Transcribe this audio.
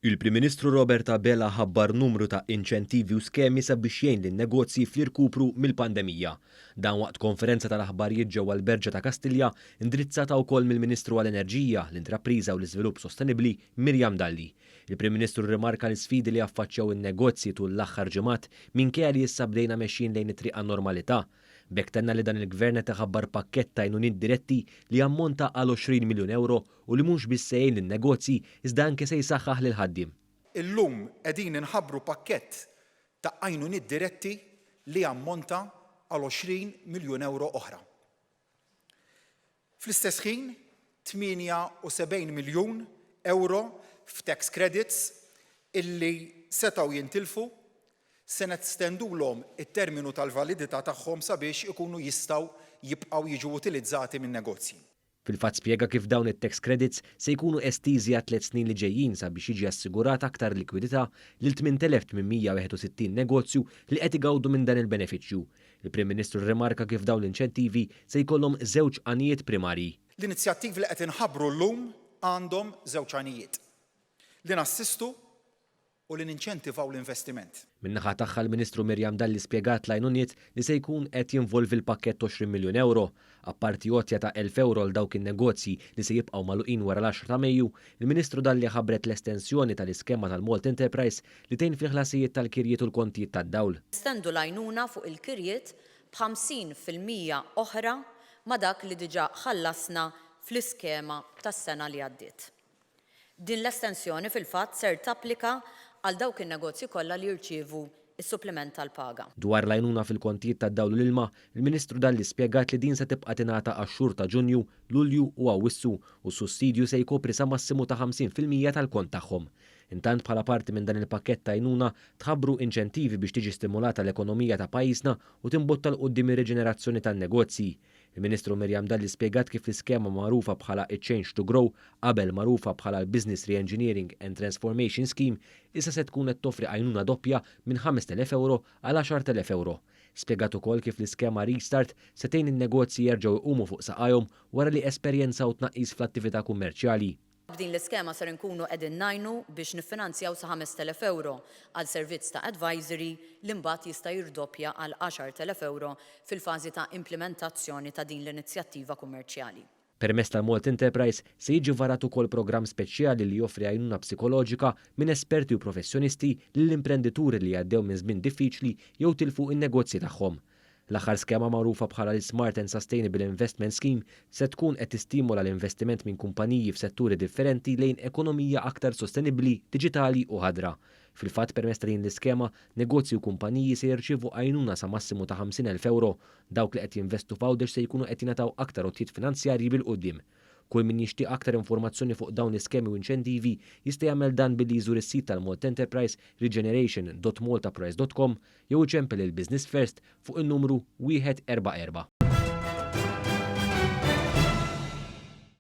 Il-Prim Ministru Robert Abela ħabbar numru ta' inċentivi u skemi sabiex jgħin lin-negozji fl-irkupru mill-pandemija. Dan waqt konferenza tal-aħbarijiet ġewwa l-Berġa ta' Kastilja, indirizzata wkoll mill-Ministru għall-Enerġija, l-Intrapriża u l-Iżvilupp Sostenibbli Miriam Dalli. Il-Prim Ministru rrimarka l-isfidi li affaċċjaw in-negozji tul l-aħħar ġimgħat minkejja li issa bdejna mexjin lejn it-triq għan-normalità. B'hekk tenna li dan il-Gvern qed iħabbar pakkett ta' għajnuniet diretti li jammonta għal 20 miljun ewro u li mhux biss se jgħin lin-negozji iżda anke se jsaħħaħ lill-ħaddiem. Illum qegħdin inħabbru pakkett ta' għajnuniet diretti li jammonta għal 20 miljun ewro oħra. Fl-istess ħin, 78 miljun ewro f'tax credits illi setgħu jintilfu se nestendulhom it-terminu tal-validità tagħhom sabiex ikunu jistgħu jibqgħu jiġu utilizzati min-negozji. Fil-fatt spjega kif dawn it-tax credits se jkunu estiżi għat-tliet snin li ġejjin sabiex jiġi assigurat aktar likwidità lil 8,861 negozju li qed igawdu minn dan il-benefiċċju. Il-Prim Ministru rrimarka kif dawn l-inċentivi se jkollhom żewġ għanijiet primarji. L-inizjattivi li qed inħabbru llum għandhom żewġ għanijiet, li nassistu u li ninċentivaw l-investiment. Min-naħa tagħha l-Ministru Miriam Dalli spjegat l-għajnuniet li se jkun qed jinvolvi l-pakkett 20 miljun ewro. Apparti għotja ta' 1,000 ewro għal dawk in-negozji li se jibqgħu magħluqin wara l-10 ta' Mejju, il-Ministru Dalli ħabbret l-estensjoni tal-iskema tal-Malta Enterprise li tgħin fil-ħlasijiet tal-kirjiet u l-kontijiet tad-dawl. Nestendu l-għajnuna fuq il-kirjiet b'50% oħra ma' dak li diġà ħallasna fl-iskema tas-sena li għaddiet. Din l-estensjoni fil-fatt ser tapplika għal dawk in-negozji kollha li jirċievu s-suppliment tal-paga. Dwar l-għajnuna fil-kontijiet tad-dawl u l-ilma, il-Ministru Dalli spjegat li din se tibqa' tingħata għax-xhur ta' Ġunju, Lulju u Awwissu u s-sussidju se jkopri sa massimu ta' 50% tal-kont tagħhom. Intant bħala parti minn dan il-pakkett ta' għajnuna tħabbru inċentivi biex tiġi stimulata l-ekonomija ta' pajjiżna u timbotta 'l quddiem ir-riġenerazzjoni tan-negozji. Il-Ministru Miriam Dalli spjegat kif l-iskema magħrufa bħala iċ-Change to Grow, qabel magħrufa bħala l-Business Re-Engineering and Transformation Scheme, issa se tkun qed toffri għajnuna doppja minn 5,000 ewro għal 10,000 ewro. Spjegat ukoll kif l-iskema Restart se tgħin in-negozji jerġgħu jqumu fuq saqajhom wara li esperjenzaw tnaqqis fl-attività kummerċjali. B'din l-iskema ser inkunu qegħdin ngħinu biex niffinanzjaw sa 5,000 ewro għal servizz ta' advisory li mbagħad jista' jirdoppja għal 10,000 ewro fil-fażi ta' implimentazzjoni ta' din l-inizjattiva kummerċjali. Permezz tal-Malta Enterprise se jiġi varat ukoll programm speċjali li joffri għajnuna psikoloġika minn esperti u professjonisti lill-imprendituri li għaddew minn żmien diffiċli jew tilfu n-negozji tagħhom. L-aħħar skema magħrufa bħala l-Smart and Sustainable Investment Scheme se tkun qed tistimula l-investiment minn kumpaniji f'setturi differenti lejn ekonomija aktar sostenibbli, diġitali u ħadra. Fil-fatt permezz ta' din l-iskema, negozji u kumpaniji se jirċievu għajnuna sa massimu ta' 50,000 ewro. Dawk li qed jinvestu f'Għawdex se jkunu qed jingħataw aktar għotjiet finanzjarji bil-quddiem. Kull min jixtieq aktar informazzjoni fuq dawn l-iskemi u inċentivi jista' jagħmel dan billi jżur is-sit tal-Malta Enterprise regeneration.maltaprise.com jew iċempel lil Business First fuq in-numru 144.